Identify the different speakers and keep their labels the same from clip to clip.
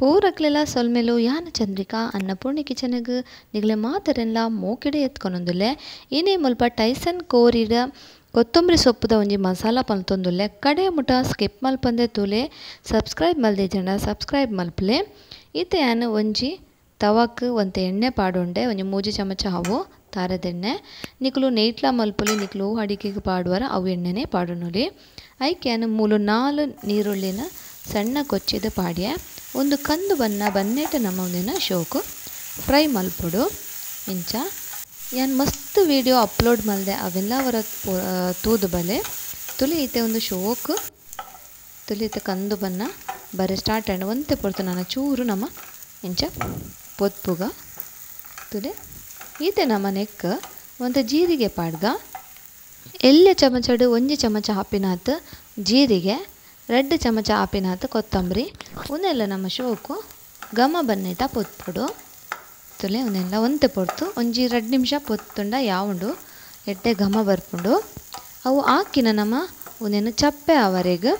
Speaker 1: ಪೂರಕ್ಲೆಲ ಸೊಲ್ಮೆಲು ಯಾನ ಚಂದ್ರಿಕಾ ಅನ್ನಪೂರ್ಣಿ ಕಿಚನ್ಗ್ ನಿಗಲೆ ಮಾತೆರೆನ್ಲ ಮೋಕೆಡೆ ಎತ್ಕೊನೊಂದುಲ್ಲೆ. ಇನಿ ಮುಲ್ಪ ಟೈಸನ್ ಕೋರಿದ ಕೊತ್ತಂಬರಿ ಸೊಪ್ಪುದ ಒಂಜಿ ಮಸಾಲ ಪಲ್ತೊಂದುಲ್ಲೆ. ಕಡೆ ಮುಟ ಸ್ಕಿಪ್ ಮಲ್ಪಂದೆ ತೂಲೆ, ಸಬ್ಸ್ಕ್ರೈಬ್ ಮಲ್ದೆ ಜನ ಸಬ್ಸ್ಕ್ರೈಬ್ ಮಲ್ಪಲೆ. ಇತ್ತೆ ಯಾನ್ ಒಂಜಿ ತವಕ್ ಒಂತೆ ಎಣ್ಣೆ ಪಾಡೊಂಡೆ, ಒಂಜಿ 3 ಚಮಚ ಅವು ತಾರದೆಣ್ಣೆ. ನಿಕುಲು ನೇಟ್ಲ ಮಲ್ಪುಲಿ, ನಿಕುಲು ಅಡಿಗೆಗೆ ಪಾಡುವರ ಅವು ಎಣ್ಣೆನೆ ಪಾಡೊನುಲಿ. ಐಕೆ ಯಾನ್ ಮೂಲು 4 ನೀರುಳ್ಳಿನ ಸಣ್ಣ ಕೊಚ್ಚಿದ ಪಾಡ್ಯ. ಒಂದು ಕಂದು ಬನ್ನ ಬನ್ನೇಟ ನಮ್ಮ ಒಂದಿನ ಶೋಕು ಫ್ರೈ ಮಲ್ಪೊಡು. ಇಂಚ ಯಾನ್ ಮಸ್ತ್ ವೀಡಿಯೋ ಅಪ್ಲೋಡ್ ಮಲ್ದೆ ಅವೆಲ್ಲ ಅವರ ತೂದು ಬಲೆ ತುಲಿ. ಇತ್ತೆ ಒಂದು ಶೋಕು ತುಲಿ ಇತ್ತೆ ಕಂದು ಬನ್ನ ಬರೆ ಸ್ಟಾರ್ಟ್ ಆಂಡ್ ಒಂತೆ ಪೊರ್ತು ನನ್ನ ಚೂರು ನಮ್ಮ ಇಂಚ ಪೊತ್ಪುಗ ತುಲೆ. ಈತೆ ನಮ್ಮ ನೆಕ್ ಒಂತೆ ಜೀರಿಗೆ ಪಾಡ್ಗ. ಎಲ್ಲ ಚಮಚಡು 1 ಚಮಚ ಹಾಪಿನಾತ್ ಜೀರಿಗೆ, 2 ಚಮಚ ಆಪಿನಾತ್ ಕೊತ್ತಂಬರಿ. ಉನ್ನೆಲ್ಲ ನಮ್ಮ ಶೋಕು ಘಮ ಬನ್ನೇಟ ಪೊತ್ಪೊಡು ತುಲೆ. ಉನ್ನೆಲ್ಲ ಒಂತೆ ಪೊರ್ತು ಒಂಜಿ 2 ನಿಮಿಷ ಪೊತ್ತುಂಡ ಯಾವುಂಡು ಎಡ್ಡೆ ಘಮ ಬರ್ಪುಂಡು. ಅವು ಆಕಿನ ನಮ್ಮ ಉನ್ನೆನ್ನು ಚಪ್ಪೆ ಆವರೆಗ್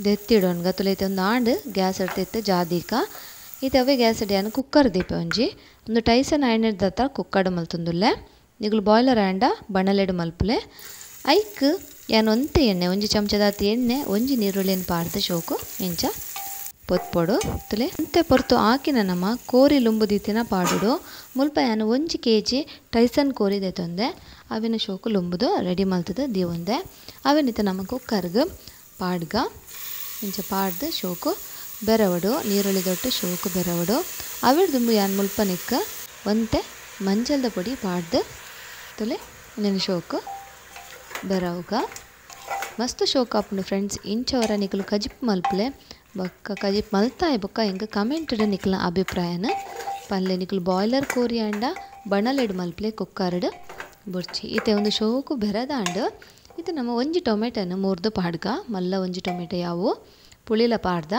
Speaker 1: ದೆತ್ತಿಡೋಣ್ಗ ತುಲೆ. ಇತ್ತೆ ಒಂದು ಆಂಡ್ ಗ್ಯಾಸ್ ಇಡ್ತಿತ್ತು ಜಾದಿಕ. ಇತ್ತೆ ಅವೇ ಗ್ಯಾಸ್ ಇಡಿಯಾನು ಕುಕ್ಕರ್ ದೀಪ ಒಂಜಿ ಒಂದು ಟೈಸನ್ ಐನದ ಕುಕ್ಕಡ್ ಮಲ್ತೊಂದುಲ್ಲೆ. ನಿಗುಲು ಬಾಯ್ಲರ್ ಆಂಡ ಬಣಲೆಡ್ ಮಲ್ಪುಲೆ. ಐಕ್ ಯಾನ್ ಒಂತೆ ಎಣ್ಣೆ 1 ಚಮಚದಾತ್ ಎಣ್ಣೆ 1 ನೀರುಳ್ಳಿನ ಪಾಡ್ದು ಶೋಕು ಇಂಚ ಪೊತ್ಪೊಡು ತುಲೆ. ಒಂತೆ ಪೊರ್ತು ಆಕಿನ ನಮ್ಮ ಕೋರಿ ಲುಂಬುದೀತಿನ ಪಾಡುಡು. ಮುಲ್ಪ ಯಾನ್ 1 ಕೆಜಿ ಟೈಸನ್ ಕೋರಿ ದೆತೊಂದೆ. ಅವಿನ ಶೋಕು ಲುಂಬುದು ರೆಡಿ ಮಲ್ತದು ದೀವೊಂದೆ. ಅವಿನಿತ ನಮ್ಮ ಕುಕ್ಕರ್ಗ್ ಪಾಡ್ಗ ಇಂಚ ಪಾಡ್ದು ಶೋಕು ಬೆರವಡು, ನೀರುಳ್ಳಿ ದೊಟ್ಟು ಶೋಕು ಬೆರವಡು. ಅವಿಡ್ದುಂಬು ಯಾನ್ ಮುಲ್ಪ ನಿಕ್ಕ ಒಂತೆ ಮಂಜಲ್ದ ಪೊಡಿ ಪಾಡ್ದು ತುಲೆ ನೆನ್ ಶೋಕು ಬೆರವುಗ. ಮಸ್ತ್ ಶೋಕ್ ಆಪುಂಡು ಫ್ರೆಂಡ್ಸ್. ಇಂಚವರ ನಿಕುಲು ಕಜಿಪ್ ಮಲ್ಪಲೆ ಬೊಕ್ಕ ಕಜಿಪ್ ಮಲ್ತಾಯ್ ಬೊಕ್ಕ ಎಂಕ್ ಕಮೆಂಟ್ ನಿಕುಲ್ನ ಅಭಿಪ್ರಾಯನ ಪಲ್ಲೆ. ನಿಕುಲು ಬಾಯ್ಲರ್ ಕೋರಿ ಆಂಡ ಬಣಲೆಡ್ ಮಲ್ಪಲೆ, ಕುಕ್ಕರ್ಡ್ ಬೊರ್ಚಿ. ಇತ್ತೆ ಒಂದು ಶೋಕು ಬೆರದಾಂಡ್. ಇತ್ತೆ ನಮ್ಮ 1 ಟೊಮೆಟೊನ ಮೂರ್ದು ಪಾಡ್ಗ. ಮಲ್ಲ 1 ಟೊಮೆಟೊ ಯಾವು ಪುಳಿಲ ಪಾಡ್ದ.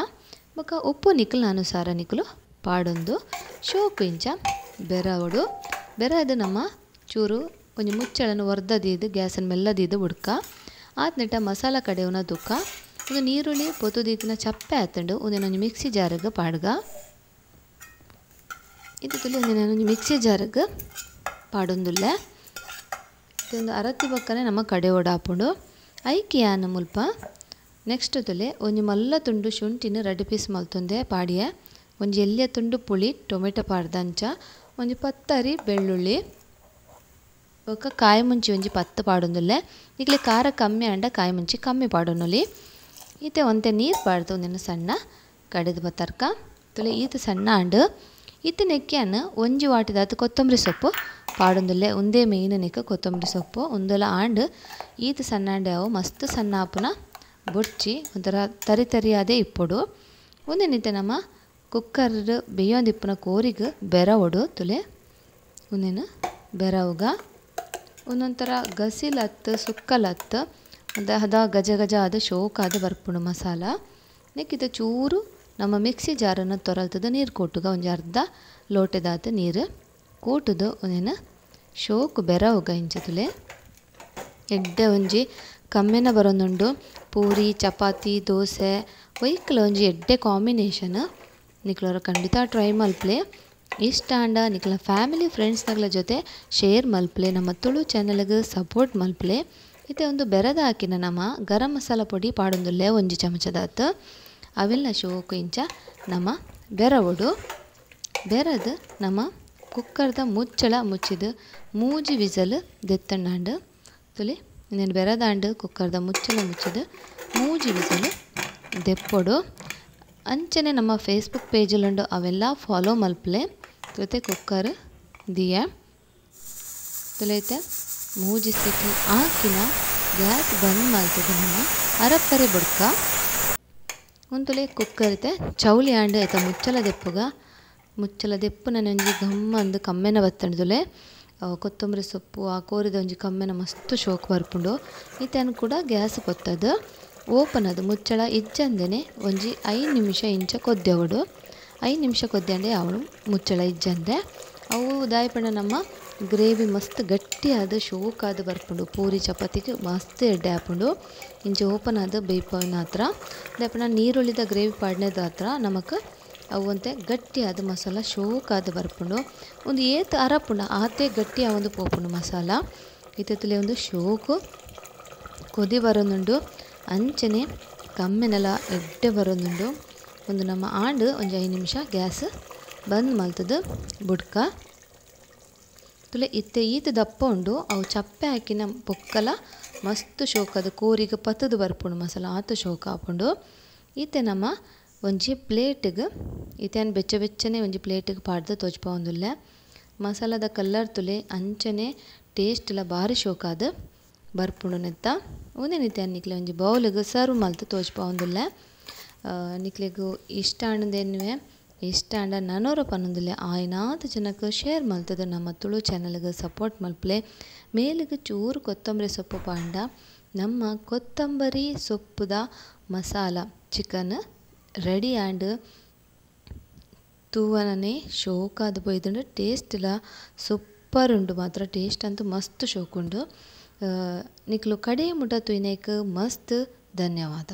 Speaker 1: ಬೊಕ್ಕ ಉಪ್ಪು ನಿಕುಲ್ನ ಅನುಸಾರ ನಿಕುಲು ಪಾಡೊಂದು ಶೋಕು ಇಂಚ ಬೆರವಡು. ಬೆರದು ನಮ್ಮ ಚೂರು ಒಂಜಿ ಮುಚ್ಚಳನ್ನು ಒರ್ದದೀದು ಗ್ಯಾಸನ್ನು ಮೆಲ್ಲದೀದು ಬುಡ್ಕ. ಆತ್ನೆಟ ಮಸಾಲ ಕಡೆಯವನ ದುಕ್ಕ. ಒಂದು ನೀರುಳ್ಳಿ ಪೊತುದೀತಿನ ಚಪ್ಪೆ ಆತಂಡು ಒಂದಿನ ಮಿಕ್ಸಿ ಜಾರ್ಗ್ ಪಾಡ್ಗ. ಇದು ತುಲಿ ಒಂದಿನ ಒಂಜಿ ಮಿಕ್ಸಿ ಜಾರ್ಗ್ ಪಾಡೊಂದುಲ್ಲೆ. ಇದೊಂದು ಅರತಿ ಬಕ್ಕನೆ ನಮ್ಮ ಕಡೆ ಓಡಾಪುಂಡು. ಐಕೆ ಯಾನ್ ಮುಲ್ಪ ನೆಕ್ಸ್ಟ್ ತುಲೆ ಒಂಜಿ ಮಲ್ಲ ತುಂಡು ಶುಂಠಿನ 2 ಪೀಸ್ ಮಲ್ತೊಂದೆ ಪಾಡಿಯೆ. ಒಂಜಿ ಎಲ್ಯ ತುಂಡು ಪುಳಿ ಟೊಮೆಟೊ ಪಾಡ್ದಂಚ, ಒಂಜಿ 10 ಅರಿ ಬೆಳ್ಳುಳ್ಳಿ ಬೊಕ್ಕ ಕಾಯಿ ಮುಂಚಿ ಒಂಜಿ 10 ಪಾಡೊಂದುಲ್ಲೆ. ಈಗಲೇ ಖಾರ ಕಮ್ಮಿ ಆಂಡ ಕಾಯಿ ಮುಂಚಿ ಕಮ್ಮಿ ಪಾಡೊನುಲಿ. ಈತೆ ಒಂತೆ ನೀರು ಪಾಡ್ದು ಒಂದಿನ ಸಣ್ಣ ಕಡೆದು ಬತ್ತರ್ಕ ತುಲೆ. ಈತ ಸಣ್ಣ ಆಂಡ್ ಈತ ನೆಕ್ಕಿಯನ್ನು ಒಂಜಿ ವಾಟಿದಾತು ಕೊತ್ತಂಬರಿ ಸೊಪ್ಪು ಪಾಡೊಂದುಲ್ಲೆ. ಒಂದೇ ಮೇಯ್ನ್ ನೆಕ್ಕ ಕೊತ್ತಂಬರಿ ಸೊಪ್ಪು ಒಂದೊಲ ಆಂಡ್ ಈತ ಸಣ್ಣ ಆಂಡೆ ಅವು ಮಸ್ತ್ ಸಣ್ಣ ಆಪುನ ಬೊಡ್ಚಿ ಒಂಥರ ತರಿ ತರಿಯಾದೇ ಇಪ್ಪೊಡು. ಒಂದೇನಿತ್ತೆ ನಮ್ಮ ಕುಕ್ಕರ್ ಬೇಯೊಂದಿಪ್ಪುನ ಕೋರಿಗ್ ಬೆರವೊಡು ತುಲೆ. ಒಂದೇನು ಬೆರವುಗ ಒಂದೊಂಥರ ಗಸಿಲತ್ತು ಸುಕ್ಕಲತ್ತು ಒಂದು ಹದ ಗಜ ಗಜ ಆದ ಶೋಕಾದ ಬರ್ಪುಂಡು ಮಸಾಲ. ನೆಕ್ಕಿದ ಚೂರು ನಮ್ಮ ಮಿಕ್ಸಿ ಜಾರನ್ನು ತೊರಲ್ತದ ನೀರು ಕೊಟ್ಟುಗ ಒಂಜಿ ಅರ್ಧ ಲೋಟೆದಾತ ನೀರು ಕೂಟುದು ಒಂದೇನು ಶೋಕು ಬೆರವುಗ ಇಂಚ ತುಲೆ. ಎಡ್ಡೆ ಒಂಜಿ ಕಮ್ಮೆನ ಬರೋದುಂಡು. ಪೂರಿ ಚಪಾತಿ ದೋಸೆ ಒಯ್ಕಲ ಒಂಜಿ ಎಡ್ಡೆ ಕಾಂಬಿನೇಷನ್. ನಿಕ್ಲವರ ಖಂಡಿತ ಟ್ರೈ ಮಲ್ಪಲೆ. ಇಷ್ಟ ಆಂಡ ನಿಕ್ಲ ಫ್ಯಾಮಿಲಿ ಫ್ರೆಂಡ್ಸ್ನಗಳ ಜೊತೆ ಶೇರ್ ಮಲ್ಪಲೆ. ನಮ್ಮ ತುಳು ಚಾನಲ್ಗೆ ಸಪೋರ್ಟ್ ಮಲ್ಪಲೆ. ಇತ್ತೆ ಒಂದು ಬೆರದ ಹಾಕಿನ ನಮ್ಮ ಗರಂ ಮಸಾಲ ಪೊಡಿ ಪಾಡೊಂದುಲ್ಲೆ 1 ಚಮಚದಾತು. ಅವೆಲ್ಲ ಶೋಕು ಇಂಚ ನಮ್ಮ ಬೆರವಡು. ಬೆರದು ನಮ್ಮ ಕುಕ್ಕರ್ದ ಮುಚ್ಚಳ ಮುಚ್ಚಿದು 3 ವಿಸಲ್ ದೆತ್ತಂಡಾಂಡು ತುಲಿ. ಇನ್ನೇನು ಬೆರದಾಂಡು ಕುಕ್ಕರ್ದ ಮುಚ್ಚಳ ಮುಚ್ಚಿದು 3 ವಿಸಲ್ ದೆಪ್ಪೊಡು. ಅಂಚನೆ ನಮ್ಮ ಫೇಸ್ಬುಕ್ ಪೇಜಲ್ಲುಂಡು ಅವೆಲ್ಲ ಫಾಲೋ ಮಲ್ಪಲೆ. ತುಲತೆ ಕುಕ್ಕರ್ ದಿಯ ತುಲೈತೆ 3 ಸೀಟಿ ಹಾಕಿನ ಗ್ಯಾಸ್ ಬಂದ್ ಮಲ್ತದೆ ನಮ್ಮ ಅರಪ್ಪರೆ ಬುಡ್ಕ. ಒಂತುಲೆ ಕುಕ್ಕರ್ ಇತ್ತೆ ಚೌಲಿ ಆಂಡ್ ಐತ ಮುಚ್ಚಲ ದೆಪ್ಪುಗ. ಮುಚ್ಚಲ ದೆಪ್ಪು ಒಂಜಿ ಘಮ್ಮ ಅಂದು ಕಮ್ಮೆನ ಬತ್ತಂಡು ತುಲೆ. ಕೊತ್ತಂಬರಿ ಸೊಪ್ಪು ಆ ಕೋರಿದ ಒಂಜಿ ಕಮ್ಮೆನ ಮಸ್ತ್ ಶೋಕ್ ಬರ್ಪುಂಡು. ಇತ್ತನ್ನು ಕೂಡ ಗ್ಯಾಸ್ ಪೊತ್ತದು ಓಪನ್ ಅದು ಮುಚ್ಚಳ ಇಜ್ಜಂದೆನೆ ಒಂಜಿ 5 ನಿಮಿಷ ಇಂಚ ಕೊದ್ದೆವಡು. 5 ನಿಮಿಷ ಕೊದ್ದಂಡೆ ಅವಳು ಮುಚ್ಚಳ ಇಜ್ಜಂದೆ ಅವು ದಾಯಪಂಡ ನಮ್ಮ ಗ್ರೇವಿ ಮಸ್ತ್ ಗಟ್ಟಿಯಾದ ಶೋಕಾದ ಬರ್ಪುಂಡು. ಪೂರಿ ಚಪಾತಿಗೆ ಮಸ್ತ್ ಎಡ್ಡೆ ಆಪುಂಡು. ಇಂಚ ಓಪನ್ ಆದ ಬೇಯ್ಪವಿನ ಹತ್ರ ದಾಯಪಂಡ ನೀರುಳ್ಳಿದ ಗ್ರೇವಿ ಪಾಡ್ನೆದ ಹತ್ರ ನಮಕ್ ಅವು ಒಂತೆ ಗಟ್ಟಿಯಾದ ಮಸಾಲ ಶೋಕಾದ್ ಬರ್ಪುಂಡು. ಉಂದು ಏತ್ ಅರಪುಂಡು ಆತೆ ಗಟ್ಟಿ ಆವೊಂದು ಪೋಪುಂಡು ಮಸಾಲ. ಇತ್ತೆ ಒಂದು ಶೋಕು ಕೊದಿ ಬರೊಂದುಂಡು, ಅಂಚನೆ ಕಮ್ಮೆನಲ ಎಡ್ಡೆ ಬರೊಂದುಂಡು. ಒಂದು ನಮ್ಮ ಆಂಡ್ ಒಂಜಿ 5 ನಿಮಿಷ ಗ್ಯಾಸ್ ಬಂದ್ ಮಲ್ತದು ಬುಡ್ಕ. ತುಲೆ ಇತ್ತೆ ಈತ ದಪ್ಪ ಉಂಡು, ಅವು ಚಪ್ಪೆ ಹಾಕಿನ ಬೊಕ್ಕಲ ಮಸ್ತ್ ಶೋಕದ ಕೋರಿಗೆ ಪತ್ತದು ಬರ್ಪುಂಡು ಮಸಾಲ ಆತ ಶೋಕ ಆಪುಂಡು. ಇತ್ತೆ ನಮ್ಮ ಒಂಜಿ ಪ್ಲೇಟಿಗೆ ಇತ್ತೆ ಬೆಚ್ಚ ಬೆಚ್ಚನೆ ಒಂಜಿ ಪ್ಲೇಟಿಗೆ ಪಾಡ್ದು ತೋಜ್ಪಾವೊಂದುಲ್ಲೆ. ಮಸಾಲದ ಕಲ್ಲರ್ ತುಲೆ ಅಂಚನೆ ಟೇಸ್ಟ್ಲ ಬಾರಿ ಶೋಕಾದ್ ಬರ್ಪುಂಡು ನೆತ್ತ. ಉಂದೆನ್ ಇತ್ತೆ ನಿಕ್ಲೆ ಒಂಜಿ ಬೌಲಿಗೆ ಸರ್ವ್ ಮಲ್ತು ತೋಜ್ಪಾವೊಂದುಲ್ಲೆ. ನಿಕ್ಲೆಗ್ ಇಷ್ಟ ಆಂಡಂದೆನ್ನುವೆ, ಇಷ್ಟ ಆಂಡ ನನೊರ ಪನೊಂದುಲ್ಲೆ ಆಯಿನಾತ್ ಜನಕ್ ಶೇರ್ ಮಲ್ತದು ನಮ್ಮ ತುಳು ಚಾನೆಲ್ಗೆ ಸಪೋರ್ಟ್ ಮಲ್ಪಲೆ. ಮೇಲಿಗೆ ಚೂರು ಕೊತ್ತಂಬರಿ ಸೊಪ್ಪು ಪಾಂಡ ನಮ್ಮ ಕೊತ್ತಂಬರಿ ಸೊಪ್ಪುದ ಮಸಾಲ ಚಿಕನ್ ರೆಡಿ ಆಂಡ್. ತೂವನನೆ ಶೋಕಾದ್ ಪೋಯ್ದುಂಡು, ಟೇಸ್ಟ್ಲ ಸೂಪರ್ ಉಂಡು ಮಾತ್ರ, ಟೇಸ್ಟ್ ಅಂತೂ ಮಸ್ತ್ ಶೋಕುಂಡು. ನಿಕ್ಲು ಕಡೆ ಮುಟ ತೂಯಿನೇಕ್ ಮಸ್ತ್ ಧನ್ಯವಾದ.